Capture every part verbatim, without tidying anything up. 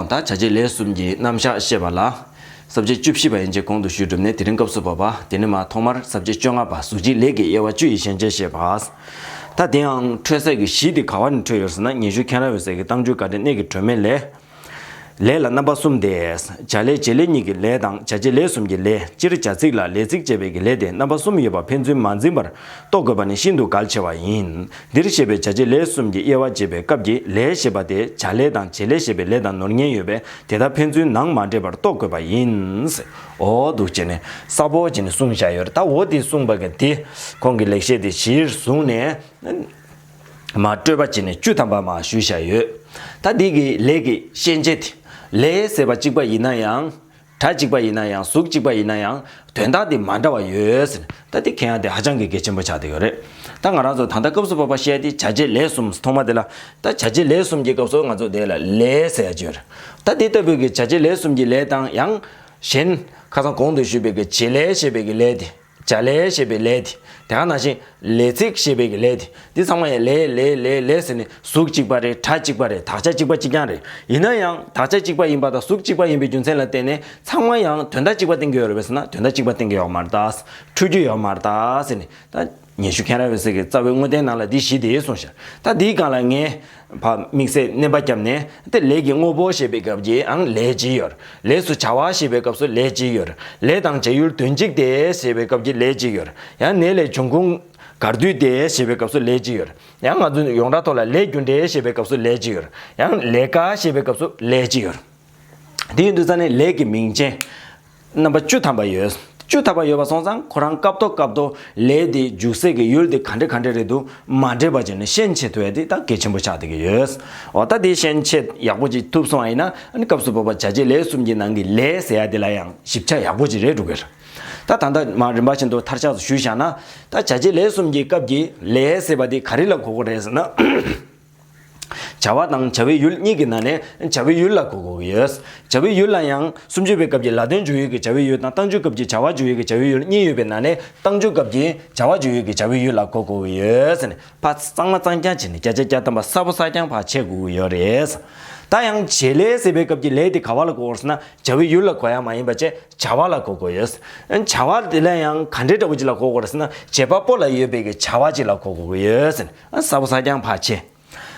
ད་བྱ་བྱེད་ལས་གསུམ་གྱི་རྣམ་གཞག་བཤད་པ་ལ། ས་བཅད་བཅུ་བཞི་པ་ཡན་ཆད་གོང་དུ་ཞུས་གྲུབ་ནས། དེ་རིང་སྐབས་སུ་བབ་པ། དེ་ནས་མར་ཐོག་མར་ས་བཅད་བཅོ་ལྔ་པ་གཟུགས་བྱད་ལས་ཀྱི་དབྱེ་བ་བཅུ་ཡི་ཤན་འབྱེད་བཤད་པ། ད་དེའང་འཕྲོས་ཚད་ཀྱི་གཞི་དེ་ག་བ་ནས་འཕྲོས་ཡོད་ཟེར་ན། ཉན་ཤུལ་མཁྱེན་རབ་འོད་གསལ་གྱི་རྟགས་འཇུག་དགའ་སྤྲོའི་གནས་ཀྱི་སྒྲོན་མེ་ལས། ལས་ལ་རྣམ་པ་གསུམ་སྟེ། བྱ་ལས་བྱེད་ལས་གཉིས་ཀྱི་ལས་དང་། བྱ་བྱེད་ལས་གསུམ་གྱི་ལས། སྤྱིར་བྱ་ཚིག་ལ་ལས་ཚིག་ཅེས་པའི་གི་ལས་དེ་རྣམ་པ་གསུམ་ཡོད་པ་ཕན་ཚུན་མ་འཛིན་པར་རྟོགས་དགོས་པ་ནི་ཤིན་ཏུ་གལ་ཆེ་བ་ཡིན། འདིར་བཤད་པའི་བྱ་བྱེད་ལས་གསུམ་གྱི་དབྱེ་བ་འབྱེད་པའི་སྐབས་ཀྱི་ལས་ཞེས་པ་དེ་བྱ་ལས་དང་བྱེད་ལས་ཞེས་པའི་ལས་དང་ནོར་ཉེན་ཡོད་པས། དེ་དག་ཕན་ཚུན་ནང་མ་འདྲེས་པར་རྟོགས་དགོས་པ་ཡིན། འོ་འདུག་བྱས་ནས་གསལ་པོ་བྱས་ནས་གསུངས་བཞག་ཡོད་རེད། ད་འོ་དེ་གསུངས་པ་གི་དེ་ཁོང་གི་ལེགས་བཤད་དེ་གཞིར་བཟུང་ནས། མ་སྤྲོས་པ་བྱས་ནས་བཅུ་ཐམ་པ་མ་ཞུས་བཞག་ཡོད། ད་འདི་གི་ལས་ཀྱི་ཤན་འབྱེད་དེ། ལས་ཟེར་བ་གཅིག་པ་ཡིན་ན་ཡང་། སྒྲ་གཅིག་པ་ཡིན་ན་ཡང་། གཟུགས་གཅིག་པ་ཡིན་ན་ཡང་། དོན་དག་དེ་མ་འདྲ་བ་ཡོད་ཟེར། ད་དེ་མཁྱེན་ཡ་དེ་ཧ་ཅང་གི་གལ་ཆེན་པོ་ཆགས་བསྡད་ཡོད་རེད། ད་ང་རང་ཚོ་ད་ལྟ་སྐབས་སུ་བབ་པ་བཤད་དེ་བྱ་བྱེད་ལས་གསུམ། ཐོག་མ་དེ་ལ། ད་བྱ་བྱེད་ལས་གསུམ་གྱི་སྐབས་སུ་ང་ཚོ་དེ་ལ་ལས་ཟེར་ཡ་ཅིག་ཡོད་རེད། ད་དེ་ལྟ་བུའི་གི་བྱ་བྱེད་ལས་གསུམ་གྱི་ལས་དང་ཡང་། གཞན། ཁ་སང་གོང་དུ་ཞུས་པའི་གི་བྱེད་ལས་ཞེས་པའི་གི་ལས་དེ། བྱ་ལས་ཞེས་པའི་ལས་དེ། དེ་ག་ནང་བཞིན་ལས་ཚིག་ཞེས་པའི་གི་ལས་དེ། འདི་ཚང་མ་ཡང་ལས་ལས་ལས་ལས་ཟེར་ནས་གཟུགས་གཅིག་པ་རེད། སྒྲ་གཅིག་པ་རེད། དག་ཆ་གཅིག་པ་གཅིག་རྐྱང་རེད། ཡིན་ན་ཡང་དག་ཆ་གཅིག་པ་ཡིན་པ་དང་གཟུགས་གཅིག་པ་ཡིན་པའི་རྒྱུ་མཚན་ལ་བརྟེན་ནས་ཚང་མ་ཡང་དོན་དག་གཅིག་པ་བསྟན་གྱི་ཡོད་རེད་པས་ཟེར་ན། དོན་དག་གཅིག་པ་བསྟན་གྱི་ཡོད་མ་རེད་ད། འཕྲོད་རྒྱུ་ཡོད་མ་རེད་ད་ཟེར་ནས། ད་ཉན་ཤུལ་མཁྱེན་རབ་འོད་གསལ་གྱི་རྩ་བའི་དངོས་བསྟན་ནང་ལ་འདི་བཞི་དེ་གསུངས་ཤག་ད་འདིའི་སྒང་ལ་ངས་ཕར་དམིགས་བསལ་སྣོན་པ་བརྒྱབ་ནས། དེ་ལས་ཀྱི་དངོས་པོ་ཞེས་པའི་སྐབས་ཀྱི་ཡང་ལས་གཅིག་ཡོད། ལས་སུ་བྱ་བ་ཞེས་པའི་སྐབས་སུ་ལས་གཅིག་ཡོད། ལས་དང་བྱ་ཡུལ་དོན་གཅིག་སྟེ་ཞེས་པའི་སྐབས་ཀྱི་ལས་གཅིག་ཡོད། ཡང་ནས་ལས་འབྱུང་ཁུངས་གར་དུས་ཏེ་ཞེས་པའི་སྐབས་སུ་ལས་གཅིག་ཡོད། ཡང་ང་ཚོ་ཡོངས་གྲགས་ཐོག་ལ་ལས་རྒྱུ་འབྲས་ཞེས་པའི་སྐབས་སུ་ལས་གཅིག་ཡོད། ཡང་ལས་ཀ་ཞེས་པའི་སྐབས་སུ་ལས་གཅིག་ཡོད། དེ་ཡིན་དུས་ཙང་ནས་ལས་ཀྱི་མིང་ཅན་རྣམ་པ་བཅུ་ཐམ་པ་ཡོད། བཅུ་ཐམ་པ་ཡོད་པ་སོང་ཙང་ཁོ་རང་སྐབས་ཐོག་སྐབས་ཐོག་ལས་དེ་འཇུག་སའི་གི་ཡུལ་དེ་ག་འདྲ་ག་འདྲ་རེད་འདུག་མ་འདྲེས་པ་བྱས་ནས་ཤན་འབྱེད་ཐུབ་ཡ་དེ་ད་གལ་ཆེན་པོ་ཆགས་བསྡད་ཀྱི་ཡོད། འོ་ད་དེ་ཤན་འབྱེད་ཡག་པོ་ཅིག་ཐུབ་སོང་བ་ཡིན་ན། ཨ་ནི་སྐབས་སུ་བབ་པ་བྱ་བྱེད་ལས་གསུམ་གྱི་ནང་གི་ལས་ཟེར་ཡ་དེ་ལ་ཡང་ཞིབ་ཆ་ཡག་པོ་ཅིག་རེད་འགྲོ་གི་རེད། ད་ད་ལྟ་མ་རིམ་པ་བཞིན་དུ་མཐར་ཆགས་སུ་ཞུས་བཞག་ན། ད་བྱ་བྱེད་ལས་གསུམ་གྱི་སྐབས་ཀྱི་ལས་ཟེར་བ་དེ་ག་རེ་ལ་གོ་དགོས་རེད་ཟེར་ན། བྱ་བ་དང་བྱ་བའི་ཡུལ་གཉིས་ཀྱི་ནང་ནས་བྱ་བའི་ཡུལ་ལ་གོ་དགོས་ཀྱི་ཡོད། བྱ་བའི་ཡུལ་ལ་ཡང་སུམ་ཅུ་པའི་སྐབས་ཀྱི་ལ་དོན་འཇུག་ཡུལ་གྱི་བྱ་བའི་ཡུལ་དང་། རྟགས་འཇུག་སྐབས་ཀྱི་བྱ་བ་འཇུག་ཡུལ་གྱི་བྱ་བའི་ཡུལ་གཉིས་ཡོད་པའི་ནང་ནས། རྟགས་འཇུག་སྐབས་ཀྱི་བྱ་བ་འཇུག་ཡུལ་གྱི་བྱ་བའི་ཡུལ་ལ་གོ་དགོས་ཀྱི་ཡོད་ཟེར་ནས། ཕར་གཙང་མ་གཙང་རྐྱང་བྱས་ནས། བརྒྱ་ཆ་བརྒྱ་ཐམ་པ་གསལ་པོ་གསལ་རྐྱང་ཕར་ཕྱེ་དགོས་ཀྱི་ཡོད་རེད། ད་ཡང་བྱེད་ལས་ཟེར་བའི་སྐབས་ཀྱི་ལས་དེ་ག་བ་ལ་གོ་དགོས་ཟེར་ན། བྱ་བའི་ཡུལ་ལ་གོ་ཡ་མ་ཡིན་པ་བྱས། བྱ་བ་ལ་གོ་དགོས་ཡོད། བྱ་བ་དེ་ལ་ཡང་ག་འདྲའི་འདྲ་བོ་ཅིག་ལ་གོ་དགོས་རེད་ཟེར་ན། བྱེད་པ་པོ་ལ་ཡོད་པའི་གི་བྱ་བ་ཅིག་ལ་གོ་དགོས་ཀྱི་ཡོད་ཟེར་ནས། གསལ་པོ་གསལ་རྐྱང་ཕར་ཕྱེ།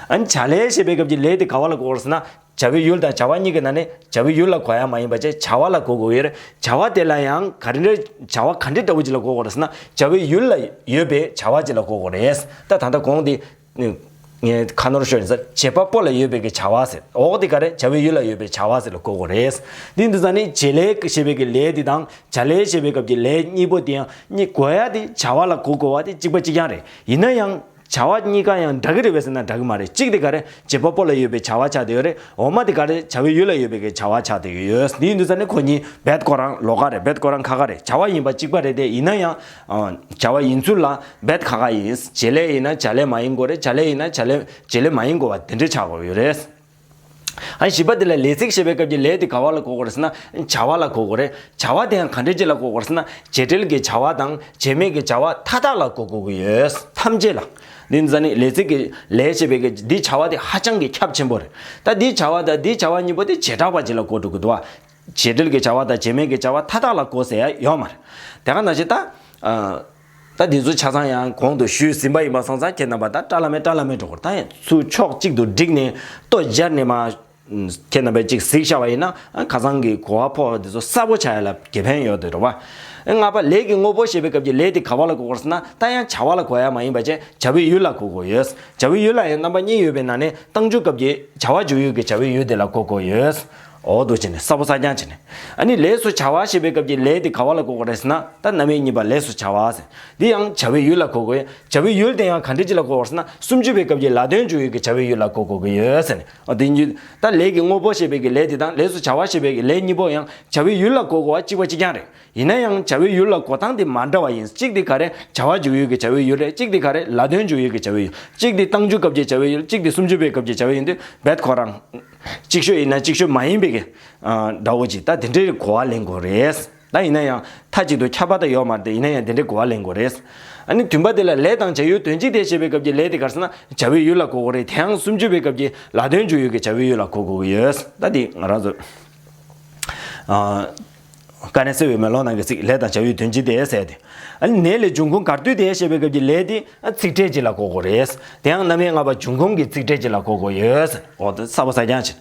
ཨ་ནི་བྱ་ལས་ཞེས་པའི་སྐབས་ཀྱི་ལས་དེ་ག་བ་ལ་གོ་དགོས་རེད་ཟེར་ན། བྱ་བའི་ཡུལ་དང་བྱ་བ་གཉིས་ཀྱི་ནང་ནས་བྱ་བའི་ཡུལ་ལ་གོ་ཡ་མ་ཡིན་པ་བྱས། བྱ་བ་ལ་གོ་དགོས་ཀྱི་ཡོད་རེད། བྱ་བ་དེ་ལ་ཡང་ག་རེ་འདྲ། བྱ་བ་ག་འདྲའི་འདྲ་བོ་ཅིག་ལ་གོ་དགོས་རེད་ཟེར་ན། བྱ་བའི་ཡུལ་ལ་ཡོད་པའི་བྱ་བ་ཅིག་ལ་གོ་དགོས་རེད། ད་ད་ལྟ་གོང་དེ། ངས་ཁ་ནོར་ཤོར་ཡིན་ས། བྱེད་པ་པོ་ལ་ཡོད་པའི་གི་བྱ་བ་ཟེར། འོག་དེ་ག་རེ། བྱ་བའི་ཡུལ་ལ་ཡོད་པའི་བྱ་བ་ཟེར་ལ་གོ་དགོས་རེད། འདི་འདི་ཙང་ནི་བྱེད་ལས་ཞེས་པའི་གི་ལས་དེ་དང་བྱ་ལས་ཞེས་པའི་སྐབས་ཀྱི་ལས་གཉིས་པོ་དེ་ཡང་གཉིས་གོ་ཡ་དེ་བྱ་བ་ལ་གོ་དགོས་པ་དེ་གཅིག་པ་གཅིག་རྐྱང་རེད། ཡིན་ན་ཡང་། བྱ་བ་གཉིས་ཀ་ཡང་འདྲ་གི་རེད་པས་ཟེར་ན་འདྲ་གི་མ་རེད། གཅིག་དེ་ག་རེ། བྱེད་པ་པོ་ལ་ཡོད་པའི་བྱ་བ་ཆགས་བསྡད་ཡོད་རེད། འོག་མ་དེ་ག་རེ། བྱ་བའི་ཡུལ་ལ་ཡོད་པའི་གི་བྱ་བ་ཆགས་བསྡད་ཡོད། འདི་ཡིན་དུས་ཙང་ནི་ཁོ་གཉིས་རྦད་ཁོ་རང་ལོགས་ཀ་རེད། རྦད་ཁོ་རང་ཁ་ཁ་རེད། བྱ་བ་ཡིན་པ་གཅིག་པ་རེད་དེ། ཡིན་ན་ཡང་། ཨ། བྱ་བ་ཡིན་ཚུལ་ལ་རྦད་ཁ་ཁ་ཡིན། བྱེད་ལས་ཡིན་ན་བྱ་ལས་མ་ཡིན་དགོས་རེད། བྱ་ལས་ཡིན་ན་བྱ་ལས་བྱེད་ལས་མ་ཡིན་དགོས་པ་དེ་འདྲ་ཆགས་དགོས་ཡོད་རེད། ཨ། བཞི་པ་དེ་ལ་ལས་ཚིག་ཞེས་པའི་སྐབས་ཀྱི་ལས་དེ་ག་བ་ལ་གོ་དགོས་རེད་ཟེར་ན། བྱ་བ་ལ་གོ་དགོས་རེད། བྱ་བ་དེ་ཡང་ག་འདྲ་ཅིག་ལ་གོ་དགོས་རེད་ཟེར་ན། བྱེད་འབྲེལ་གྱི་བྱ་བ་དང་བྱེད་མེད་ཀྱི་བྱ་བ་མཐའ་དག་ལ་གོ་དགོས་ཀྱི་ཡོད། ཐམས་ཅད་ལ། འདི་ནི་ཙང་ནི་ལས་ཚིག་གི་ལས་ཞེས་པའི་གི་འདི་བྱ་བ་དེ་ཧ་ཅང་གི་ཁྱབ་ཆེན་པོ་རེད། ད་འདི་བྱ་བ་དང་འདི་བྱ་བ་གཉིས་པོ་དེ་བྱེ་བྲག་པ་ཅིག་ལ་གོ་འགྲོ་གི་འདུག་བ། བྱེད་འབྲེལ་གྱི་བྱ་བ་དང་བྱེད་མེད་ཀྱི་བྱ་བ་མཐའ་དག་ལ་གོ་ཟེར་ཡ་ཡོད་མ་རེད། དེ་ག་ནང་བཞིན་ད། ཨ། ད་འདི་ཚོ་ཆ་ཚང་ཡང་གོང་དུ་ཞུས་ཟིན་པ་ཡིན་པ་སོང་ཙང་ཁྱེད་རྣམ་པ་ད་བཀྲ་ལམ་མེ་བཀྲ་ལམ་མེ་འགྲོ་གི་རེད། ད་ཡང་ཚུར་ཕྱོགས་གཅིག་ཏུ་བསྒྲིགས་ནས་ལྟོ་སྦྱར་ནས་མ། ཁྱེད་རྣམ་པས་གཅིག་གཟིགས་བཞག་པ་ཡིན་ན། ཨ། ཁ་སང་གི་གོ་བ་ཕོག་པ་འདི་ཚོ་གསལ་པོ་ཆགས་ཡ་ལ་དགེ་ཕན་ཡོད་དེ་རེད་བ། ལྔ་པ་ལས་ཀྱི་དངོས་པོ་ཞེས་པའི་སྐབས་ཀྱི་ལས་དེ་ག་བ་ལ་གོ་དགོས་ཟེར་ན། ད་ཡང་བྱ་བ་ལ་གོ་ཡ་མ་ཡིན་པ་བྱས། བྱ་བའི་ཡུལ་ལ་གོ་དགོས་ཡོད། བྱ་བའི་ཡུལ་ལ་ཡང་རྣམ་པ་གཉིས་ཡོད་པའི་ནང་ནས་རྟགས་འཇུག་སྐབས་ཀྱི་བྱ་བ་འཇུག་ཡུལ་གྱི་བྱ་བའི་ཡུལ་དེ་ལ་གོ་དགོས་ཡོད། འོ་འདུག་བྱས་ནས་གསལ་པོ་གསལ་རྐྱང་བྱས་ནས། ཨ་ནི་ལས་སུ་བྱ་བ་ཞེས་པའི་སྐབས་ཀྱི་ལས་དེ་ག་བ་ལ་གོ་དགོས་རེད་ཟེར་ན། ད་རྣམ་དབྱེ་གཉིས་པ་ལས་སུ་བྱ་བ་ཟེར། འདི་ཡང་བྱ་བའི་ཡུལ་ལ་གོ་དགོས། བྱ་བའི་ཡུལ་དེ་ཡང་ག་འདྲ་ཅིག་ལ་གོ་དགོས་ཟེར་ན། སུམ་ཅུ་པའི་སྐབས་ཀྱི་ལ་དོན་འཇུག་ཡུལ་གྱི་བྱ་བའི་ཡུལ་ལ་གོ་དགོས་ཀྱི་ཡོད་ཟེར་ནས། འོ་དེ་ཉིད་ད་ལས་ཀྱི་དངོས་པོ་ཞེས་པའི་གི་ལས་དེ་དང་ལས་སུ་བྱ་བ་ཞེས་པའི་གི་ལས་གཉིས་པོ་ཡང་བྱ་བའི་ཡུལ་ལ་གོ་དགོས་པ་གཅིག་པ་གཅིག་རྐྱང་རེད། ཡིན་ན་ཡང་བྱ་བའི་ཡུལ་ལ་གོ་སྟངས་དེ་མ་འདྲ་བ་ཡིན། གཅིག་དེ་ག་རེ། བྱ་བ་འཇུག་ཡུལ་གྱི་བྱ་བའི་ཡུལ་རེད། གཅིག་དེ་ག་རེ། ལ་དོན་འཇུག་ཡུལ་གྱི་བྱ་བའི་ཡུལ། གཅིག་དེ་རྟགས་འཇུག་སྐབས་ཀྱི་བྱ་བའི་ཡུལ། གཅིག་དེ་སུམ་ཅུ་པའི་སྐབས་ཀྱི་བྱ་བའི་ཡུལ། དེ་རྦད་ཁོ་རང་གཅིག་ཤོས་ཡིན་ན་གཅིག་ཤོས་མ་ཡིན་པའི་གི། ཨ། འདྲ་བོ་ཅིག་ད་དེ་འདྲའི་གོ་བ་ལེན་དགོས་རེད། ད་ཡིན་ན་ཡང་མཐའ་གཅིག་ཏུ་ཁྱབ་པ་ད་ཡོད་མ་རེད་དེ། ཡིན་ན་ཡང་དེ་འདྲའི་གོ་བ་ལེན་དགོས་རེད། ཨ་ནི་བདུན་པ་དེ་ལ་ལས་དང་བྱ་ཡུལ་དོན་སྤྱི་དེ་ཞེས་པའི་སྐབས་ཀྱི་ལས་དེ་ག་རེ་ཟེར་ན་བྱ་བའི་ཡུལ་ལ་གོ་དགོས་རེད། དེ་ཡང་སུམ་ཅུ་པའི་སྐབས་ཀྱི་ལ་དོན་འཇུག་ཡུལ་གྱི་བྱ་བའི་ཡུལ་ལ་གོ་དགོས་ཀྱི་ཡོད། ད་དེ་ང་རང་ཚོ་ཨ། དཀའ་གནད་གསལ་བའི་མེ་ལོང་ནང་གི་ཚིག་ལས་དང་བྱ་བའི་དོན་སྤྱི་དེ་ཟེར་ཏེ། ཨ་ནི་ནས་ལས་འབྱུང་ཁུངས་ག་རེ་ལྡན་དེ་ཞེས་པའི་སྐབས་ཀྱི་ལས་དེ་ཨ་ཚིག་ཕྲད་ཅིག་ལ་གོ་དགོས་རེད། དེ་ཡང་རྣམ་དབྱེ་ལྔ་པ་འབྱུང་ཁུངས་ཀྱི་ཚིག་ཕྲད་ཅིག་ལ་གོ་དགོས་ཡོད། འོ་ད་གསལ་པོ་གསལ་རྐྱང་བྱས།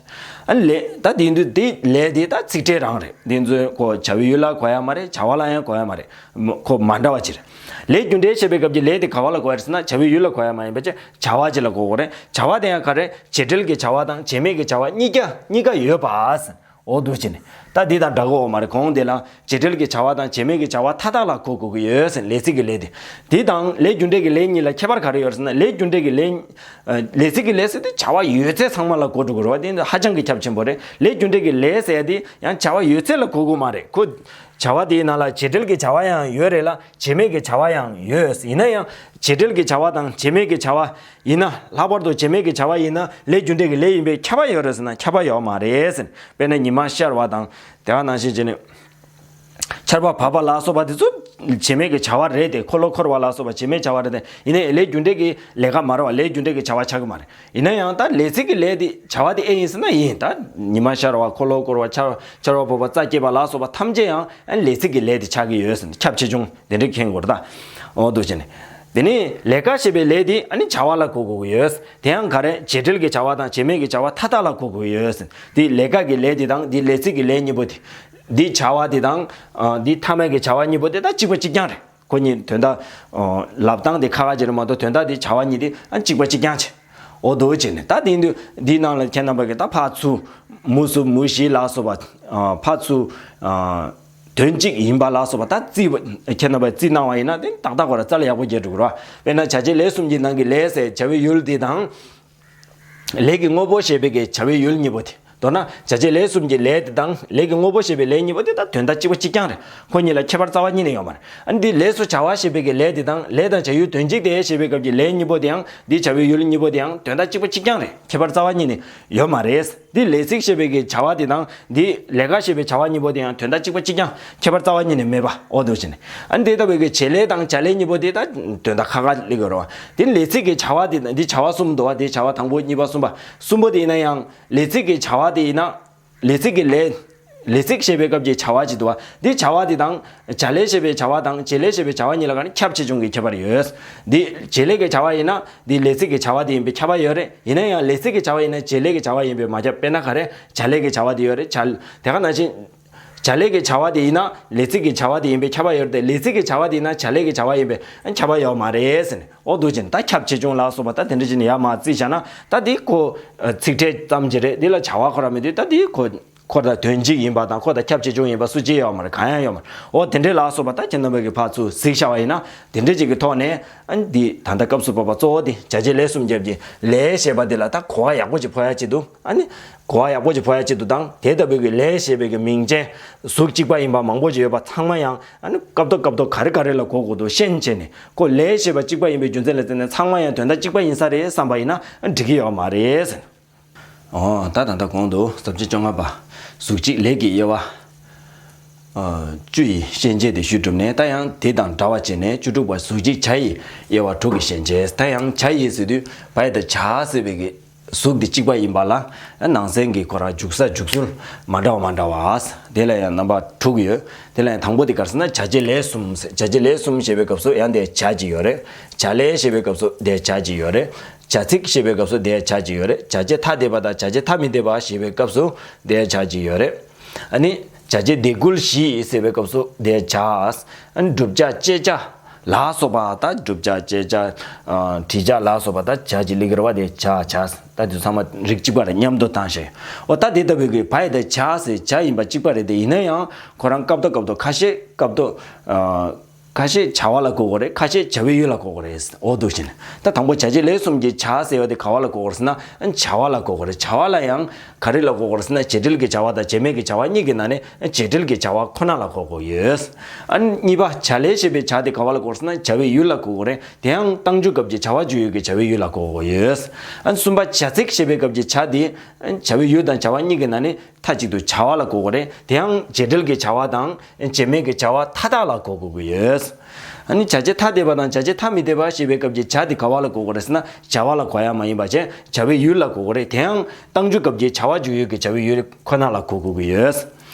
ཨ་ནི་ལས་ད་དེ་དུས་དེ་ལས་དེ་ད་ཚིག་ཕྲད་རང་རེད། དེ་ཚོའི་གོ་བྱ་བའི་ཡུལ་ལ་གོ་ཡ་མ་རེད། བྱ་བ་ལ་ཡང་གོ་ཡ་མ་རེད། མ་གོ་མ་འདྲ་བ་ཅིག་རེད། ལས་རྒྱུ་འབྲས་ཞེས་པའི་སྐབས་ཀྱི་ལས་དེ་ག་བ་ལ་གོ་ཡ་རེད་ཟེར་ན་བྱ་བའི་ཡུལ་ལ་གོ་ཡ་མ་ཡིན་པ་ཅིག་བྱ་བ་ཅིག་ལ་གོ་དགོས་རེད། བྱ་བ་དེ་ཡང་ག་རེ་བྱེད་འབྲེལ་གྱི་བྱ་བ་དང་བྱེད་མེད་ཀྱི་བྱ་བ་གཉིས་ཀ་གཉིས་ཀ་ཡོད་པ། འོ་འདུག་བྱས་ནས་ད་འདི་དང་འདྲ་གི་ཡོད་མ་རེད། གོང་དེ་ལ་བྱེད་འབྲེལ་གྱི་བྱ་བ་དང་བྱེད་མེད་ཀྱི་བྱ་བ་མཐའ་དག་ལ་གོ་དགོས་ཀྱི་ཡོད་ཟེར། ལས་ཚིག་གི་ལས་དེ། འདི་དང་ལས་རྒྱུ་འབྲས་ཀྱི་ལས་གཉིས་ལ་ཁྱད་པར་ག་རེ་ཡོད་ཟེར་ན། ལས་རྒྱུ་འབྲས་ཀྱི་ལས། ལས་ཚིག་གི་ལས་ཟེར་དུས་བྱ་བ་ཡོད་ཚད་ཚང་མ་ལ་གོ་འགྲོ་གི་རེད་བ། དེ་ཧ་ཅང་གི་ཁྱབ་ཆེན་པོ་རེད། ལས་རྒྱུ་འབྲས་ཀྱི་ལས་ཟེར་དེ་ཡང་བྱ་བ་ཡོད་ཚད་ལ་གོ་དགོས་མ་རེད། ཁོ་བྱ་བ་དེའི་ནང་ལ་བྱེད་འབྲེལ་གྱི་བྱ་བ་ཡང་ཡོད་རེད་ལ་བྱེད་མེད་ཀྱི་བྱ་བ་ཡང་ཡོད། ཡིན་ན་ཡང་བྱེད་འབྲེལ་གྱི་བྱ་བ་དང་བྱེད་མེད་ཀྱི་བྱ་བ་ཡིན་ན། ལྷག་པར་དུ་བྱེད་མེད་ཀྱི་བྱ་བ་ཡིན་ན་ལས་རྒྱུ་འབྲས་ཀྱི་ལས་ཡིན་པས་ཁྱབ་པ་ཡོད་རེད་ཟེར་ན་ཁྱབ་པ་ཡོད་མ་རེད་ཟེར། དཔེར་ན་ཉི་མ་ཤར་བ་དང་དེ་ག་ནང་བཞིན་བྱས་ནས། ཆར་པ་བབས་པ་ལ་སོགས་པ་དེ་ཚོ་བྱེད་མེད་ཀྱི་བྱ་བ་རེད་དེ། འཁོར་ལོ་འཁོར་བ་ལ་སོགས་པ་བྱེད་མེད་བྱ་བ་རེད་དེ། ཡིན་ནའི་ལས་རྒྱུ་འབྲས་ཀྱི་ལས་ཀ་མ་རེད་བ། ལས་རྒྱུ་འབྲས་ཀྱི་བྱ་བ་ཆགས་ཀྱི་མ་རེད། ཡིན་ན་ཡང་ད་ལས་ཚིག་གི་ལས་དེ་བྱ་བ་དེ་ཨེ་ཡིན་ཟེར་ན་ཡིན། ད་ཉི་མ་ཤར་བ། འཁོར་ལོ་བསྐོར་བ། ཆར་ཆར་པ་ཕོབ་པ། རྩྭ་སྐྱེས་པ་ལ་སོགས་པ་ཐམས་ཅད་ཡང་ཨ་ནི་ལས་ཚིག་གི་ལས་དེ་ཆགས་ཀྱི་ཡོད་ཟེར་ནས་ཁྱབ་ཆེ་ཆུང་དེ་འདྲ་མཁྱེན་དགོས་རེད་ད། འོ་འདུག་བྱས་ནས། དེ་ནས་ལས་ཀ་ཞེས་པའི་ལས་དེ་ཨ་ནི་བྱ་བ་ལ་གོ་དགོས་ཀྱི་ཡོད། དེ་ཡང་ག་རེ་བྱེད་འབྲེལ་གྱི་བྱ་བ་དང་བྱེད་མེད་ཀྱི་བྱ་བ་མཐའ་དག་ལ་གོ་དགོས་ཀྱི་ཡོད་ཟེར། དེ་ལས་ཀ་གི་ལས་དེ་དང་དེ་ལས་ཚིག་གི་ལས་གཉིས་པོ་དེ། འདི་བྱ་བ་འདི་དང་། ཨ། འདི་ཐ་མལ་གྱི་བྱ་བ་གཉིས་པོ་དེ་དག་གཅིག་པ་གཅིག་རྐྱང་རེད། ཁོ་གཉིས་དོན་དག་ཨ། ལབ་སྟངས་དེ་ཁ་ཁ་ཅིག་རེད་མ་གཏོགས་དོན་དག་དེ་བྱ་བ་གཉིས་དེ་ཨ་གཅིག་པ་གཅིག་རྐྱང་བྱས། འོ་འདུག་བྱས་ནས་ད་དེ་ཡིན་དུས་འདིའི་ནང་ལ་ཁྱེད་རྣམ་པ་གིས་ད་ཕར་ཚུར་མུ་གསུམ་མུ་བཞི་ལ་སོགས་པ། ཨ། ཕར་ཚུར། ཨ། དོན་གཅིག་ཡིན་པ་ལ་སོགས་པ་ད་རྩིས་པ། ཁྱེད་རྣམ་པས་རྩིས་གནང་བ་ཡིན་ན་དེ་ཏག་ཏག་ཁོ་ར་རྩ་ལ་ཡག་པོ་རྒྱག་འགྲོ་གི་རེད་བ། དཔེར་ན་བྱ་བྱེད་ལས་གསུམ་གྱི་ནང་གི་ལས་ཟེར་བྱ་བའི་ཡུལ་དེ་དང་། ལས་ཀྱི་དངོས་པོ་ཞེས་པའི་གི་བྱ་བའི་ཡུལ་གཉིས་པོ་དེ། མདོར་ན་བྱ་བྱེད་ལས་གསུམ་གྱི་ལས་དེ་དང་ལས་ཀྱི་དངོས་པོ་ཞེས་པའི་ལས་གཉིས་པོ་དེ་དག་དོན་དག་གཅིག་པ་གཅིག་རྐྱང་རེད། ཁོ་གཉིས་ལ་ཁྱད་པར་རྩ་བ་ཉིད་ནས་ཡོད་མ་རེད། ཨ་ནི་འདི་ལས་སུ་བྱ་བ་ཞེས་པའི་གི་ལས་དེ་དང་ལས་དང་བྱ་ཡུལ་དོན་གཅིག་དེ་ཞེས་པའི་སྐབས་ཀྱི་ལས་གཉིས་པོ་དེ་ཡང་འདི་བྱ་བའི་ཡུལ་གཉིས་པོ་དེ་ཡང་དོན་དག་གཅིག་པ་གཅིག་རྐྱང་རེད། ཁྱད་པར་རྩ་བ་ཉིད་ནས་ཡོད་མ་རེད། འདི་ལས་ཚིག་ཞེས་པའི་གི་བྱ་བ་དེ་དང་འདི་ལས་ཀ་ཞེས་པའི་བྱ་བ་གཉིས་པོ་དེ་ཡང་དོན་དག་གཅིག་པ་གཅིག་རྐྱང་། ཁྱད་པར་རྩ་བ་ཉིད་ནས་མེད་པ། འོ་འདུག་བྱས་ནས། ཨ་ནི་དེ་ལྟ་བུའི་གི་བྱེད་ལས་དང་བྱ་ལས་གཉིས་པོ་དེ་དག་དོན་དག་ཁ་ཁ་སླེབས་ཀྱི་རེད་བ། དེ་ལས་ཚིག་གི་བྱ་བ་དེ་དང་འདི་བྱ་བ་གསུམ་འདུག་བ། དེ་བྱ་བ་དང་པོ་གཉིས་པ་གསུམ་པ། གསུམ་པོ་དེ་ཡིན་ན་ཡང་ལས་ཚིག་གི་བྱ་བ་དེ་ཡིན་ན། ལས་ཚིག་གི་ལས། ལས་ཚིག་ཞེས་པའི་སྐབས་ཀྱི་བྱ་བ་ཅིག་འདུག་བ། འདི་བྱ་བ་དེ་དང་། བྱ་ལས་ཞེས་པའི་བྱ་བ་དང་བྱེད་ལས་ཞེས་པའི་བྱ་བ་གཉིས་ལ་ག་ནི་ཁྱབ་ཆེ་ཆུང་གི་ཁྱད་པར་ཡོད། འདི་བྱེད་ལས་ཀྱི་བྱ་བ་ཡིན་ན་འདི་ལས་ཚིག་གི་བྱ་བ་དེ་ཡིན་པའི་ཁྱབ་པ་ཡོད་རེད། ཡིན་ན་ཡང་ལས་ཚིག་གི་བྱ་བ་ཡིན་ན་བྱེད་ལས་ཀྱི་བྱ་བ་ཡིན་པས་མ་ཁྱབ། དཔེར་ན་ག་རེ། བྱ་ལས་ཀྱི་བྱ་བ་དེ་ཡོད་རེད། བྱ། དེ་ག་ནང་བཞིན། བྱ་ལས་ཀྱི་བྱ་བ་དེ་ཡིན་ན་ལས་ཚིག་གི་བྱ་བ་དེ་ཡིན་པས་ཁྱབ་པ་ཡོད་རེད་དེ། ལས་ཚིག་གི་བྱ་བ་དེ་ཡིན་ན་བྱ་ལས་ཀྱི་བྱ་བ་ཡིན་པས་ཁྱབ་པ་ཡོད་མ་རེད་ཟེར་ནས། འོ་འདུག་བྱས་ནས་ད་ཁྱབ་ཆེ་ཆུང་ལ་སོགས་པ་ད་དེ་འདྲ་བྱས་ནས་ཡར་མར་བརྩིས་བཞག་ན་ད་དེ་ཁོ་ཚིག་ཕྲད་ཙམ་ཅིག་རེད། དེ་ལ་བྱ་བ་ཁོ་རང་མེད་དུས་ད་དེ་ཁོ་ཁོ་དང་དོན་གཅིག་ཡིན་པ་དང་ཁོ་དང་ཁྱབ་ཆེ་ཆུང་ཡིན་པ་སུ་གཅིག་ཡོད་མ་རེད། གང་ཡང་ཡོད་མ་རེད། འོ་དེ་འདྲ་ལ་སོགས་པ་ད་ཁྱེད་རྣམ་པ་གིས་ཕར་ཚུར་གཟིགས་བཞག་པ་ཡིན་ན་དེ་འདྲ་ཅིག་གི་ཐོག་ནས་ཨ་ནི་འདི་ད་ལྟ་སྐབས་སུ་བབ་པ་གཙོ་བོ་དེ་བྱ་བྱེད་ལས་གསུམ་རྒྱབ་ཀྱི་ལས་ཞེས་པ་དེ་ལ་ད་གོ་བ་ཡག་པོ་ཅིག་ཕོག་ཡ་ཆེད་དུ། ཨ་ནི་གོ་བ་ཡག་པོ་ཅིག་ཕོག་ཡ་ཆེད་དུ་དང་། དེ་ལྟ་བུའི་གི་ལས་ཞེས་པའི་གི་མིང་ཅན་གཟུགས་གཅིག་པ་ཡིན་པ་མང་པོ་ཅིག་ཡོད་པ་ཚང་མ་ཡང་ཨ་ནི་སྐབས་ཐོག་སྐབས་ཐོག་ག་རེ་ག་རེ་ལ་གོ་དགོས་འདུག་ཤེས་བྱས་ནས། ཁོ་ལས་ཞེས་པ་གཅིག་པ་ཡིན་པའི་རྒྱུ་མཚན་ལ་བརྟེན་ནས་ཚང་མ་ཡང་དོན་དག་གཅིག་པ་ཡིན་ས་རེད་བསམ་པ་ཡིན་ན་འགྲིག་གི་ཡོད་མ་རེད་ཟེར། འོ་ད་ད་ལྟ་གོང་དུ་ས་བཅད་བཅོ་ལྔ་པ་གཟུགས་གཅིག་ལས་ཀྱི་དབྱེ་བ་ཨ་བཅུ་ཡི་ཤན་འབྱེད་དེ་ཞུས་གྲུབ་ནས། ད་ཡང་དེ་དང་འདྲ་བ་བྱས་ནས་བཅུ་དྲུག་པ་གཟུགས་གཅིག་བྱ་ཡི་དབྱེ་བ་དྲུག་གི་ཤན་འབྱེད། ད་ཡང་བྱ་ཡི་ཟེར་དུས་བ་ཡ་བཏགས་བྱ་ཟེར་བའི་གི་གཟུགས་དེ་གཅིག་པ་ཡིན་པ་ལ་ནང་གསེས་ཀྱི་ཁོ་རང་འཇུག་ས་འཇུག་ཚུལ་མ་འདྲ་བ་མ་འདྲ་བ། དེ་ལ་ཡང་རྣམ་པ་དྲུག་ཡོད། དེ་ལ་ཡང་དང་པོ་དེ་ག་རེ་ཟེར་ན་བྱ་བྱེད་ལས་གསུམ་ཟེར། བྱ་བྱེད་ལས་གསུམ་ཞེས་པའི་སྐབས་སུ་ཡང་དེ་བྱ་གཅིག་ཡོད་རེད། བྱ་ལས་ཞེས་པའི་སྐབས་སུ་དེ་བྱ་གཅིག་ཡོད་རེད། བྱ་ཚིག་ཞེས་པའི་སྐབས་སུ་དེ་བྱ་གཅིག་ཡོད་རེད། བྱ་བྱེད་ཐ་དད་པ་དང་བྱ་བྱེད་ཐ་མི་དད་པ་ཞེས་པའི་སྐབས་སུ་དེ་བྱ་གཅིག་ཡོད་རེད། ཨ་ནི་བྱ་བྱེད་དེ་ཀུན་བཞི་ཟེར་བའི་སྐབས་སུ་དེ་བྱ། ཨ་ནི་བསྒྲུབ་བྱ་བཅད་བྱ་ལ་སོགས་པ་དང་། བསྒྲུབ་བྱ་བཅད་བྱ། ཨ། བྲི་བྱ་ལ་སོགས་པ་དང་བྱ་གཅིག་སླེབས་ཀྱི་རེད་བ། དེ་བྱ་བྱ། ད་དེ་ཚང་མ་རིགས་གཅིག་པ་རེད། མཉམ་དུ་བཏང་ཞེས། འོ་ད་དེ་ལྟ་བུའི་གི་བ་ཡ་བཏགས་བྱ་ཟེར་བྱ་ཡིན་པ་གཅིག་པ་རེད་དེ། ཡིན་ན་ཡང་ཁོ་རང་སྐབས་ཐོག་སྐབས་ཐོག་ཁ་ཤས་སྐབས་ཐོག་ཨ། ཁ་ཤས་བྱ་བ་ལ་གོ་དགོས་རེད། ཁ་ཤས་བྱ་བའི་ཡུལ་ལ་གོ་དགོས་རེད། འོ་འདུག་བྱས་ནས་ད་དང་པོ་བྱ་བྱེད་ལས་གསུམ་གྱི་བྱ་ཟེར་བ་དེ་ག་བ་ལ་གོ་དགོས་རེད་ཟེར་ན་བྱ་བ་ལ་གོ་དགོས་རེད། བྱ་བ་ལ་ཡང་ག་རེ་ལ་གོ་དགོས་རེད་ཟེར་ན་བྱེད་འབྲེལ་གྱི་བྱ་བ་དང་བྱེད་མེད་ཀྱི་བྱ་བ་གཉིས་ཀྱི་ནང་ནས་བྱེད་འབྲེལ་གྱི་བྱ་བ་ཁོ་ན་ལ་གོ་དགོས་ཡོད། ཨ་ནི་གཉིས་པ་བྱ་ལས་ཞེས་པའི་བྱ་དེ་ག་བ་ལ་གོ་དགོས་རེད་ཟེར་ན་བྱ་བའི་ཡུལ་ལ་གོ་དགོས་རེད། དེ་ཡང་རྟགས་འཇུག་སྐབས་ཀྱི་བྱ་བ་འཇུག་ཡུལ་གྱི་བྱ་བའི་ཡུལ་ལ་གོ་དགོས་ཡོད། ཨ་ནི་གསུམ་པ་བྱ་ཚིག་ཞེས་པའི་སྐབས་ཀྱི་བྱ་དེ་བྱ་བའི་ཡུལ་དང་བྱ་བ་གཉིས་ཀྱི་ནང་ནས་ མཐའ་གཅིག་ཏུ་བྱ་བ་ལ་གོ་དགོས་རེད། དེ་ཡང་བྱེད་འབྲེལ་གྱི་བྱ་བ་དང་བྱེད་མེད་ཀྱི་བྱ་བ་མཐའ་དག་ལ་གོ་དགོས་ཀྱི་ཡོད། ཨ་ནི་བྱ་བྱེད་ཐ་དད་པ་དང་བྱ་བྱེད་ཐ་མི་དད་པ་ཞེས་པའི་སྐབས་ཀྱི་བྱ་དེ་ག་བ་ལ་གོ་དགོས་རེད་ཟེར་ན། བྱ་བ་ལ་གོ་ཡ་མ་ཡིན་པ་བྱས་བྱ་བའི་ཡུལ་ལ་གོ་དགོས་རེད། དེ་ཡང་རྟགས་འཇུག་སྐབས་ཀྱི་བྱ་བ་འཇུག་ཡུལ་གྱི་བྱ་བའི་ཡུལ་ཁོ་ན་ལ་གོ་དགོས་ཀྱི་ཡོད།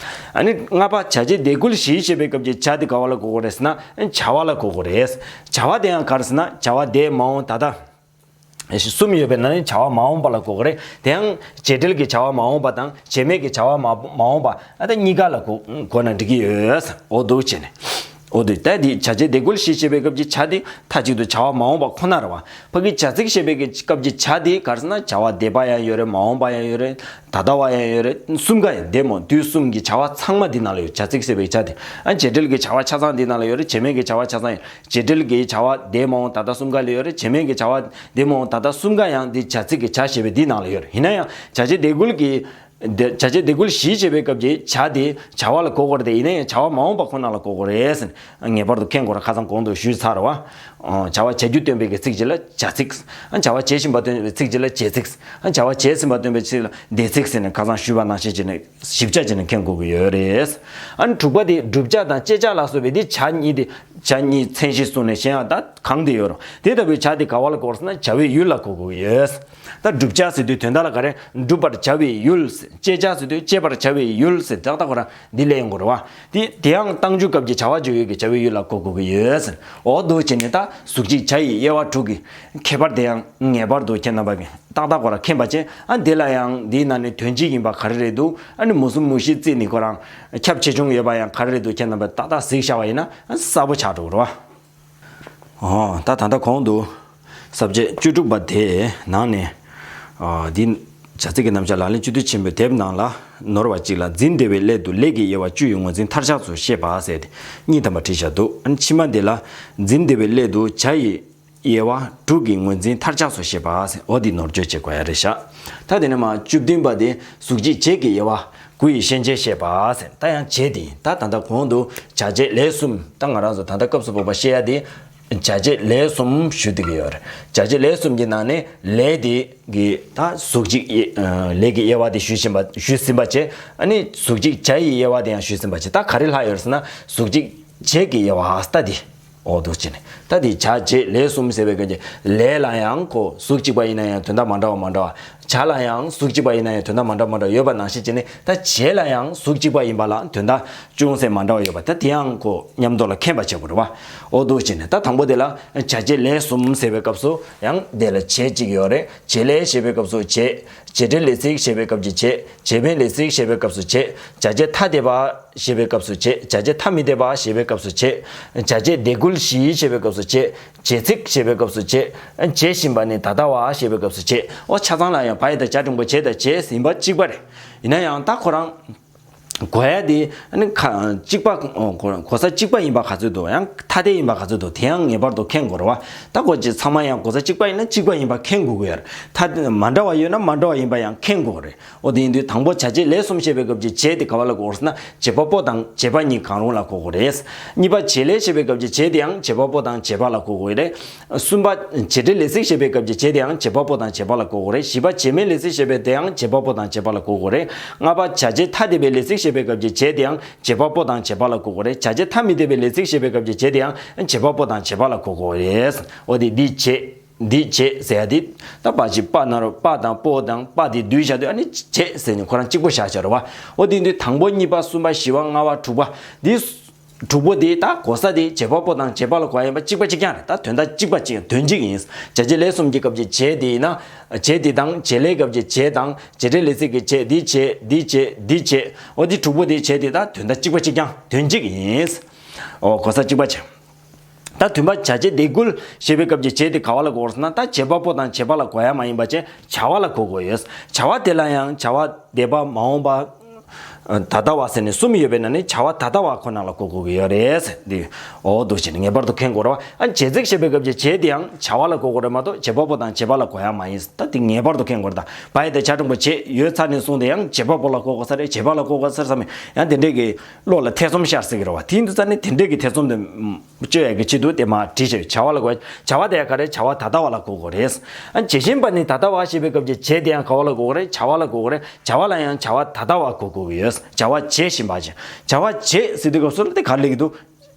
ཨ་ནི་ལྔ་པ་བྱ་བྱེད་སྡེ་ཁུལ་བཞི་ཞེས་པའི་སྐབས་ཀྱི་བྱ་དེ་ག་བ་ལ་གོ་དགོས་རེད་ཟེར་ན། བྱ་བ་ལ་གོ་དགོས་རེད། བྱ་བ་དེ་ཡང་ག་རེ་ཟེར་ན། བྱ་བ་འདས་མ་འོངས་ད་ལྟ། གསུམ་ཡོད་པའི་ནང་ནས་བྱ་བ་མ་འོངས་པ་ལ་གོ་གི་རེད། དེ་ཡང་བྱེད་འབྲེལ་གྱི་བྱ་བ་མ་འོངས་པ་དང་བྱེད་མེད་ཀྱི་བྱ་བ་མ་མ་འོངས་པ། ཨ་ད་གཉིས་ཀ་ལ་གོ་གོ་ན་འགྲིག་གི་ཡོད། འོ་འདུག་བྱས་ནས། འོ་འདུག་ད་འདི་བྱ་བྱེད་སྡེ་ཁུལ་བཞི་ཞེས་པའི་སྐབས་ཀྱི་བྱ་དེ་མཐའ་གཅིག་ཏུ་བྱ་བ་མ་འོངས་པ་ཁོ་ན་རེད་བ། ཕ་གི་བྱ་ཚིག་ཞེས་པའི་སྐབས་ཀྱི་བྱ་དེ་ག་རེ་ཟེར་ན། བྱ་བ་འདས་པ་ཡང་ཡོད་རེད། མ་འོངས་པ་ཡང་ཡོད་རེད། ད་ལྟ་བ་ཡང་ཡོད་རེད། གསུམ་ཀ་ཡང་འདས་མ་འོངས་དུས་གསུམ་གྱི་བྱ་བ་ཚང་མ་འདི་ནང་ལ་ཡོད། བྱ་ཚིག་ཟེར་བའི་བྱ་དེ། ཨ་བྱེད་འབྲེལ་གྱི་བྱ་བ་ཆ་ཚང་འདི་ནང་ལ་ཡོད་རེད། བྱེད་མེད་ཀྱི་བྱ་བ་ཆ་ཚང་ཡོད། བྱེད་འབྲེལ་གྱི་བྱ་བ་འདས་མ་འོངས་ད་ལྟ་གསུམ་ཀ་ལ་ཡོད་རེད། བྱེད་མེད་ཀྱི་བྱ་བ་འདས་མ་འོངས་ད་ལྟ་གསུམ་ཀ་ཡང་འདི་བྱ་ཚིག་གི་བྱ་ཞེས་པའི་འདི་ནང་ལ་ཡོད་རེད། ཡིན་ན་ཡང་བྱ་བྱེད་སྡེ་ཁུལ་གྱི་འདི་བྱ་བྱེད་སྡེ་ཁུལ་བཞི་ཞེས་པའི་སྐབས་ཀྱི་བྱ་དེ་བྱ་བ་ལ་གོ་དགོས་རེད་དེ། ཡིན་ན་ཡང་བྱ་བ་མ་འོངས་པ་ཁོ་ན་ལ་གོ་དགོས་རེད་ཟེར་ནས་ངེས་པར་དུ་མཁྱེན་དགོས་རེད། ཁ་སང་གོང་དུ་ཞུས་ཚར་བ། བྱ་བ་བྱ་རྒྱུ་སྟོན་པའི་གི་ཚིག་ཅིག་ལ་བྱ་ཚིག་བྱ་བ་བྱེད་བཞིན་པ་སྟོན་པའི་ཚིག་ཅིག་ལ་བྱེད་ཚིག་བྱ་བ་བྱས་ཟིན་པ་སྟོན་པའི་ཚིག་ལ་འདས་ཚིག་ཟེར་ནས་ཁ་སང་ཞུས་པ་ནང་བཞིན་བྱས་ནས་ཞིབ་ཆ་བྱས་ནས་མཁྱེན་དགོས་ཀྱི་ཡོད་རེད། ཨ་ནི་དྲུག་པ་དེ་བསྒྲུབ་བྱ་དང་བཅད་བྱ་ལ་སོགས་པའི་དེ་བྱ་གཉིས་དེ་བྱ་གཉིས་མཚན་གཞི་བཟུང་ནས་གཞན་ཡང་ད་གང་དེ་ཡོད་རུང་དེ་ལྟ་བུའི་བྱ་དེ་ག་བ་ལ་གོ་དགོས་ཟེར་ན། བྱ་བའི་ཡུལ་ལ་གོ་དགོས་ཀྱི་ཡོད། ད་བསྒྲུབ་བྱ་ཟེར་དུས་དོན་དག་ལ་ག་རེ། བསྒྲུབ་པར་བྱ་བའི་ཡུལ། བཅད་བྱ་ཟེར་དུས་བཅད་པར་བྱ་བའི་ཡུལ་ཟེར་ཏག་ཏག་ཁོ་རང་འདི་ལས་ཡོང་དགོས་རེད་བ། དེ་དེ་ཡང་རྟགས་འཇུག་སྐབས་ཀྱི་བྱ་བ་འཇུག་ཡུལ་གྱི་བྱ་བའི་ཡུལ་ལ་གོ་དགོས་ཀྱི་ཡོད་ཟེར། འོ་འདུག་བྱས་ནས་ད་གཟུགས་གཅིག་བྱ་ཡི་དབྱེ་བ་དྲུག་གི་ཁྱད་པར་དེ་ཡང་ངེས་པར་དུ་ཁྱེད་རྣམ་པ་གིས་ཏག་ཏག་ཁོ་རང་མཁྱེན་པ་བྱས། ཨ་འདི་ལ་ཡང་འདིའི་ནང་ནས་དོན་གཅིག་ཡིན་པ་ག་རེ་རེད་འདུག་ཨ་ནི་མུ་གསུམ་མུ་བཞི་བརྩིས་ནས་ཁོ་རང་ཁྱབ་ཆེ་ཆུང་ཡོད་པ་ཡང་ག་རེ་རེད་འདུག་ཁྱེད་རྣམ་པས་ཏག་ཏག་གཟིགས་བཞག་པ་ཡིན་ན་ཨ་གསལ་པོ་ཆགས་འགྲོ་གི་རེད་བ། ཨོ། ད་ད་ལྟ་གོང་དུ་ས་བཅད་བཅུ་དྲུག་པ་དེའི་ནང་ནས། ཨ་འདི་བྱ་ཚིག་གི་རྣམ་གཞག་ལག་ལེན་བཅུད་བསྡུས་ཆེན་པོའི་དེབ་ནང་ལ་ནོར་བ་གཅིག་ལ་འཛིན་བདེ་བའི་སླད་དུ་ལས་ཀྱི་དབྱེ་བ་བཅུ་ཡི་ངོས་འཛིན་མཐར་གཞག་ཚུལ་བཤད་པ་ཟེར་ཏེ་གཉིས་ཐམ་པ་བྲིས་བཞག་འདུག་ཨ་ནི་ཕྱི་མ་འདི་ལ་འཛིན་བདེ་བའི་སླད་དུ་བྱ་ཡི་དབྱེ་བ་དྲུག་གི་ངོས་འཛིན་མཐར་གཞག་ཚུལ་བཤད་པ་ཟེར། འོ་འདི་ནོར་བཅོས་བྱེད་དགོས་ཡ་རེད་ཤག་ད་དེ་ནས་མ་བཅུ་བདུན་པ་དེ་གཟུགས་གཅིག་བྱེད་ཀྱི་དབྱེ་བ། དགུ་ཡི་ཤན་འབྱེད་བཤད་པ་ཟེར། ད་ཡང་བྱེད་དེ་ཡིན། ད་ད་ལྟ་གོང་དུ་བྱ་བྱེད་ལས་གསུམ། ད་ང་རང་ཚོ་ད་ལྟ་སྐབས་སུ་བབ་པ་བཤད་ཡ་དེ་བྱ་བྱེད་ལས་གསུམ་ཞུ་བསྡད་ཀྱི་ཡོད་རེད། བྱ་བྱེད་ལས་གསུམ་གྱི་ནང་ནས་ལས་དེ་གི་ད་གཟུགས་གཅིག་ལས་ཀྱི་དབྱེ་བ་དེ་ཞུས་ཟིན་པ་ཞུས་ཟིན་པ་བྱས། ཨ་ནི་གཟུགས་གཅིག་བྱ་ཡི་དབྱེ་བ་དེ་ཡང་ཞུས་ཟིན་པ་བྱས། ད་ག་རེ་ལྷག་ཡོད་རེད་ཟེར་ན། གཟུགས་གཅིག་བྱེད་ཀྱི་དབྱེ་བ་ད་དེ། འོ་འདུག་བྱས་ནས་ད་དེ་བྱ་བྱེད་ལས་གསུམ་ཟེར་བའི་སྐབས་ཀྱི་ལས་ལ་ཡང་ཁོ་གཟུགས་གཅིག་པ་ཡིན་ན་ཡང་དོན་དག་མ་འདྲ་བ་མ་འདྲ་བ། བྱ་ལ་ཡང་གཟུགས་གཅིག་པ་ཡིན་ན་ཡང་དོན་དག་མ་འདྲ་མ་འདྲ་བ་ཡོད་པ་ནང་བཞིན་བྱས་ནས། ད་བྱེད་ལ་ཡང་གཟུགས་གཅིག་པ་ཡིན་པ་ལ་དོན་དག་ཅུང་ཟད་མ་འདྲ་བ་ཡོད་པ། ད་དེ་ཡང་ཁོ་མཉམ་དུ་ལ་མཁྱེན་པ་བྱེད་དགོས་རེད་བ། འོ་འདུག་བྱས་ནས་ད་དང་པོ་དེ་ལ་བྱ་བྱེད་ལས་གསུམ་ཟེར་བའི་སྐབས་སུ་ཡང་དེ་ལ་བྱེད་གཅིག་ཡོད་རེད། བྱེད་ལས་ཞེས་པའི་སྐབས་སུ་བྱེད། བྱེད་འབྲེལ་ལས་ཚིག་ཞེས་པའི་སྐབས་ཀྱི་བྱེད། བྱེད་མེད་ལས་ཚིག་ཞེས་པའི་སྐབས་སུ་བྱེད། བྱ་བྱེད་ཐ་དད་པ་ཞེས་པའི་སྐབས་སུ་བྱེད། བྱ་བྱེད་ཐ་མི་དད་པ་ཞེས་པའི་སྐབས་སུ་བྱེད། བྱ་བྱེད་སྡེ་ཁུལ་བཞི་ཞེས་པའི་སྐབས་སུ་བྱེད། བྱེད་ཚིག་ཞེས་པའི་སྐབས་སུ་བྱེད། བྱེད་བཞིན་པ་ནི་ད་ལྟ་བ་ཞེས་པའི་སྐབས་སུ་བྱེད། འོ་ཆ་ཚང་ལ་ཡང་བ་ཡི་མཐའ་བྱ་འགྲེང་བུ་བྱེད་དང་བྱེད་ཡིན་པ་གཅིག་པ་རེད། ཡིན་ན་ཡང་ད་ཁོ་རང་གོ་ཡ་དེ་ཨ་ནི་ཁ་གཅིག་པ། ཨོ་གོ་གོ་ས་གཅིག་པ་ཡིན་པ་ག་ཚོད་འདུག་ཡང་ཐ་དད་ཡིན་པ་ག་ཚོད་འདུག་དེ་ཡང་ངེས་པར་དུ་མཁྱེན་དགོས་རེད་བ། ད་ཁོ་ཚང་མ་ཡང་གོ་ས་གཅིག་པ་ཡིན་ན་གཅིག་པ་ཡིན་པ་མཁྱེན་དགོས་ཀྱི་ཡོད་རེད། ཐ་དད་མ་འདྲ་བ་ཡོད་ན་མ་འདྲ་བ་ཡིན་པ་ཡང་མཁྱེན་དགོས་ཀྱི་རེད། འོ་དེ་ཡིན་དུས་དང་པོ་བྱ་བྱེད་ལས་གསུམ་ཞེས་པའི་སྐབས་ཀྱི་བྱེད་དེ་ག་བ་ལ་གོ་དགོས་ཟེར་ན། བྱེད་པ་པོ་དང་བྱེད་པ་གཉིས་གང་རུང་ལ་གོ་དགོས་རེད། གཉིས་པ་བྱེད་ལས་ཞེས་པའི་སྐབས་ཀྱི་བྱེད་དེ་ཡང་བྱེད་པ་པོ་དང་བྱེད་པ་ལ་གོ་དགོས་རེད། གསུམ་པ་བྱེད་འབྲེལ་ལས་ཚིག་ཞེས་པའི་སྐབས་ཀྱི་བྱེད་དེ་ཡང་བྱེད་པ་པོ་དང་བྱེད་པ་ལ་གོ་དགོས་རེད། བཞི་པ་བྱེད་མེད་ལས་ཚིག་ཞེས་པའི་དེ་ཡང་བྱེད་པ་པོ་དང་བྱེད་པ་ལ་གོ་དགོས་རེད། ལྔ་པ་བྱ་བྱེད་ཐ་དད་པའི་ལས་ཚིག་ཞེས་པའི་སྐབས་ཀྱི་བྱེད་དེ་ཡང་བྱེད་པ་པོ་དང་བྱེད་པ་ལ་གོ་དགོས་རེད། བྱ་བྱེད་ཐ་མི་དད་པའི་ལས་ཚིག་ཞེས་པའི་སྐབས་ཀྱི་བྱེད་དེ་ཡང་བྱེད་པ་པོ་དང་བྱེད་པ་ལ་གོ་དགོས་རེད། འོ་དེ་འདི་བྱེད། འདི་བྱེད་ཟེར་ཡ་དེ། ད་པ་ཅིག་པ་ན་རོ་པ་དང་པོ་དང་པ་དེ་བསྡུས་བཞག་དུས་ཨ་ནི་བྱེད་ཟེར་ནས་ཁོ་རང་གཅིག་པོ་བཞག་བྱ་རེད་བ། འོ་དེ་འདུས་དང་པོ་གཉིས་པ་གསུམ་པ་བཞི་པ་ལྔ་པ་དྲུག་པ་འདི། དྲུག་པོ་དེ་ད་གོ་ས་དེ་བྱེད་པ་པོ་དང་བྱེད་པ་ལ་གོ་ཡ་ཡིན་པ་གཅིག་པ་གཅིག་རྐྱང་རེད། ད་དོན་དག་གཅིག་པ་གཅིག་དོན་གཅིག་ཡིན། བྱ་བྱེད་ལས་གསུམ་གྱི་སྐབས་ཀྱི་བྱེད་དེ་ཡིན་ན། བྱེད་དེ་དང་བྱེད་ལས་སྐབས་ཀྱི་བྱེད་དང་བྱེད་འབྲེལ་ལས་ཚིག་གི་བྱེད་འདི་བྱེད་འདི་བྱེད་འདི་བྱེད། འོ་དེ་དྲུག་པོ་དེ་བྱེད་དེ་ད་དོན་དག་གཅིག་པ་གཅིག་རྐྱང་དོན་གཅིག་ཡིན། འོ་གོ་ས་གཅིག་པ་བྱེད། ད་དུམ་པ་བྱ་བྱེད་སྡེ་ཁུལ་ཞེས་པའི་སྐབས་ཀྱི་བྱེད་དེ་ག་བ་ལ་གོ་དགོས་ཟེར་ན། ད་བྱེད་པ་པོ་དང་བྱེད་པ་ལ་གོ་ཡ་མ་ཡིན་པ་བྱས་བྱ་བ་ལ་གོ་དགོས་ཡོད། བྱ་བ་དེ་ལ་ཡང་བྱ་བ་འདས་པ་མ་འོངས་པ། ད་ལྟ་བ་ཟེར་ནས་གསུམ་ཡོད་པའི་ནང་ནས་བྱ་བ་ད་ལྟ་བ་ཁོ་ན་ལ་གོ་དགོས་ཀྱི་ཡོད་རེད་ཟེར། འདི་འོ་འདུག་བྱས་ནས་ངེས་པར་དུ་མཁྱེན་དགོས་རེད་བ། ཨ་བྱེད་ཚིག་ཞེས་པའི་སྐབས་ཀྱི་བྱེད་དེའང་བྱ་བ་ལ་གོ་དགོས་རེད་མ་གཏོགས་བྱེད་པ་པོ་དང་བྱེད་པ་ལ་གོ་ཡ་མ་ཡིན། ད་འདི་ངེས་པར་དུ་མཁྱེན་དགོས་རེད། ད་བ་ཡི་དང་བྱ་གྲུང་པོ་བྱེད་ཡོད་ཚར་ནས་བཟུང་སྟེ་ཡང་བྱེད་པ་པོ་ལ་གོ་དགོས་ས་རེད། བྱེད་པ་ལ་གོ་དགོས་ས་རེད་བསམ་ཡང་དེ་འདྲས་ཀྱི་བློ་ལ་ཐེ་ཚོམ་ཤར་སྲིད་ཀྱི་རེད་བ། དེ་ཡིན་དུས་ཙང་ནས་དེ་འདྲས་ཀྱི་ཐེ་ཚོམ་དེ་གཅོད་ཡག་གི་ཆེད་དུ་དེ་མ་བྲིས་ཤག་བྱ་བ་ལ་གོ། བྱ་བ་དེ་ཡང་ག་རེ། བྱ་བ་ད་ལྟ་བ་ལ་གོ་དགོས་རེད། ཨ་བྱེད་བཞིན་པ་ནི་ད་ལྟ་བ་ཞེས་པའི་སྐབས་ཀྱི་བྱེད་དེ་ཡང་ག་བ་ལ་གོ་དགོས་རེད། བྱ་བ་ལ་གོ་དགོས་རེད། བྱ་བ་ལ་ཡང་བྱ་བ་ད་ལྟ་བ་གོ་དགོས་ཀྱི་ཡོད། བྱ་བ་བྱེད་བཞིན་པ་ཅིག་བྱ་བ་བྱེད་ཟེར་དུས་སྐབས་སུ་ལ་དེ་ག་རེ་སླེབས་ཀྱི་འདུག་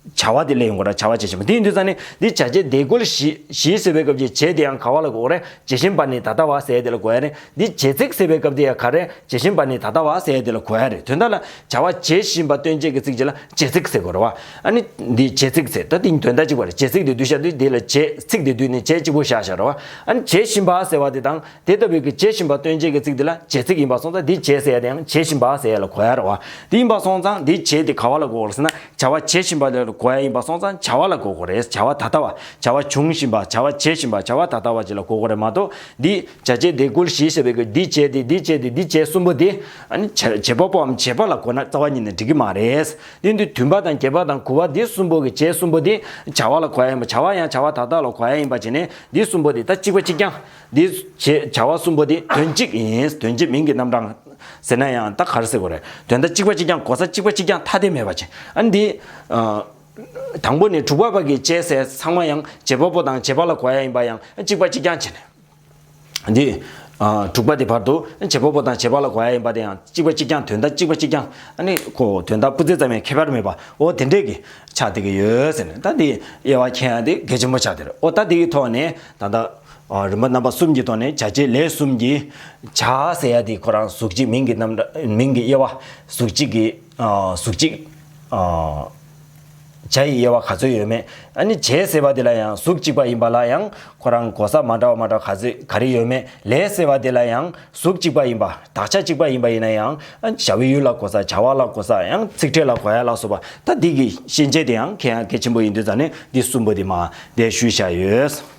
བྱ་བ་དེ་སླེབས་ཡོང་གི་རེད། བྱ་བ་བྱེད་བཞིན་པ། དེ་ཡིན་དུས་ཙང་ནས་འདི་བྱ་བྱེད་དེ་ཀུན་གཞི་གཞི་ཟེར་བའི་སྐབས་ཀྱི་བྱེད་དེ་ཡང་ག་བ་ལ་གོ་དགོས་རེད། བྱེད་བཞིན་པ་ནི་ད་ལྟ་བ་ཟེར་ཡ་དེ་ལ་གོ་ཡ་རེད། འདི་བྱེད་ཚིག་ཟེར་བའི་སྐབས་དེ་ཡང་ག་རེ། བྱེད་བཞིན་པ་ནི་ད་ལྟ་བ་ཟེར་ཡ་དེ་ལ་གོ་ཡ་རེད། དོན་དག་ལ་བྱ་བ་བྱེད་བཞིན་པ་སྟོན་བྱེད་ཀྱི་ཚིག་ཅིག་ལ་བྱེད་ཚིག་ཟེར་དགོས་རེད་བ། ཨ་ནི་འདི་བྱེད་ཚིག་ཟེར། ད་འདི་དོན་དག་གཅིག་པ་རེད། བྱེད་ཚིག་དེ་བསྡུས་བཞག་དུས་འདི་ལ་བྱེད་ཚིག་དེ་བསྡུས་ནས་བྱེད་གཅིག་པོ་བཞག་བཞག་རེད་བ། ཨ་ནི་བྱེད་བཞིན་པ་ཟེར་བ་དེ་དང་དེ་ལྟ་བུའི་གི་བྱེད་བཞིན་པ་སྟོན་བྱེད་ཀྱི་ཚིག་དེ་ལ་བྱེད་ཚིག་ཡིན་པ་སོང་ཙང་འདི་བྱེད་ཟེར་ཡ་དེ་ཡང་བྱེད་བཞིན་པ་ཟེར་ཡ་ལ་གོ་ཡ་རེད་བ། དེ་ཡིན་པ་སོང་ཙང་འདི་བྱེད་དེ་ག་བ་ལ་གོ་དགོས་རེད་ཟེར་ན་བྱ་བ་བྱེད་བཞིན་པ་ལ་གོ་ཡ་ཡིན་པ་སོང་ཙང་བྱ་བ་ལ་གོ་དགོས་རེད། བྱ་བ་ད་ལྟ་བ། བྱ་བ་བྱུང་བཞིན་པ། བྱ་བ་བྱེད་བཞིན་པ། བྱ་བ་ད་ལྟ་བ་ཅིག་ལ་གོ་དགོས་རེད་མ་གཏོགས་འདི་བྱ་བྱེད་དེ་ཀུན་གཞི་ཟེར་བའི་གི་འདི་བྱེད་དེ་འདི་བྱེད་དེ་འདི་བྱེད་གསུམ་པོ་དེ་ཨ་ནི་བྱ་བྱེད་པ་པོའམ་བྱེད་པ་ལ་གོ་ན་རྩ་བ་ཉིད་ནས་འགྲིག་གི་མ་རེད། དེ་འདི་བདུན་པ་དང་བརྒྱད་པ་དང་དགུ་པ་འདི་གསུམ་པོ་གི་བྱེད་གསུམ་པོ་འདི་བྱ་བ་ལ་གོ་ཡ་ཡིན་པ། བྱ་བ་ཡང་བྱ་བ་ད་ལྟ་ལ་གོ་ཡ་ཡིན་པ་བྱས་ནས་འདི་གསུམ་པོ་འདི་ད་གཅིག་པ་གཅིག་རྐྱང་། འདི་བྱེད་བྱ་བ་གསུམ་པོ་འདི་དོན་གཅིག་ཡིན། དོན་གཅིག་མིང་གི་རྣམ་གྲངས་ཟེར་ན་ཡང་ད་ག་རེ་ཟེར་དགོས་རེད། དོན་དག་གཅིག་པ་གཅིག་རྐྱང་། གོ་ས་གཅིག་པ་གཅིག་རྐྱང་ཐ་དད་མེད་པ་བྱས། ཨ་ནི་འདི་ཨ་དང་པོ་ནས་དྲུག་པ་བར་གྱི་བྱེད་ཟེར་ཚང་མ་ཡང་བྱེད་པ་པོ་དང་བྱེད་པ་ལ་གོ་ཡ་ཡིན་པ་ཡང་གཅིག་པ་གཅིག་རྐྱང་བྱས་ནས། འདི་ཨ་དྲུག་པ་དེ་བར་དུ་བྱེད་པ་པོ་དང་བྱེད་པ་ལ་གོ་ཡ་ཡིན་པ་དེ་ཡང་གཅིག་པ་གཅིག་རྐྱང་། དོན་དག་གཅིག་པ་གཅིག་རྐྱང་། ཨ་ནི་ཁོ་དོན་དག་སྤུས་ཚད་ཙམ་ཡང་ཁྱད་པར་མེད་པ། འོ་དེ་འདྲས་ཀྱི་ཆགས་བསྡད་ཀྱི་ཡོད་ཟེར་ནས་ད་འདི་དབྱེ་བ་འཁྱེར་ཡ་དེ་གལ་ཆེན་པོ་ཆགས་བསྡད་རེད། འོ་ད་འདི་གི་ཐོག་ནས་ད་ལྟ་ཨ་རིམ་པ་རྣམ་པ་གསུམ་གྱི་ཐོག་ནས་བྱ་བྱེད་ལས་གསུམ་གྱི་བྱ་ཟེར་ཡ་དེ་ཁོ་རང་གཟུགས་གཅིག་མིང་གི་རྣམ་གྲངས་མིང་གི་དབྱེ་བ། གཟུགས་གཅིག་གི་ཨ་གཟུགས་གཅིག་ཨ་བྱ་ཡི་དབྱེ་བ་ག་ཚོད་ཡོད་མེད། ཨ་ནི་བྱེད་ཟེར་བ་དེ་ལ་ཡང་གཟུགས་གཅིག་པ་ཡིན་པ་ལ་ཡང་ཁོ་རང་གོ་ས་མ་འདྲ་བ་མ་འདྲ་བ་ག་ཚོད་ག་རེ་ཡོད་མེད། ལས་ཟེར་བ་དེ་ལ་ཡང་གཟུགས་གཅིག་པ་ཡིན་པ། དག་ཆ་གཅིག་པ་ཡིན་པ་ཡིན་ན་ཡང་ཨ་བྱ་བའི་ཡུལ་ལ་གོ་ས། བྱ་བ་ལ་གོ་ས། ཡང་ཚིག་ཕྲད་ལ་གོ་ཡ་ལ་སོགས་པ་ད་འདི་གི་ཤན་འབྱེད་དེ་ཡང་གལ་ཡང་གལ་ཆེན་པོ་ཡིན་དུས་ཙང་ནས་འདི་གསུམ་པོ་དེ་མ་དེ་ཞུས་བཞག་ཡོད།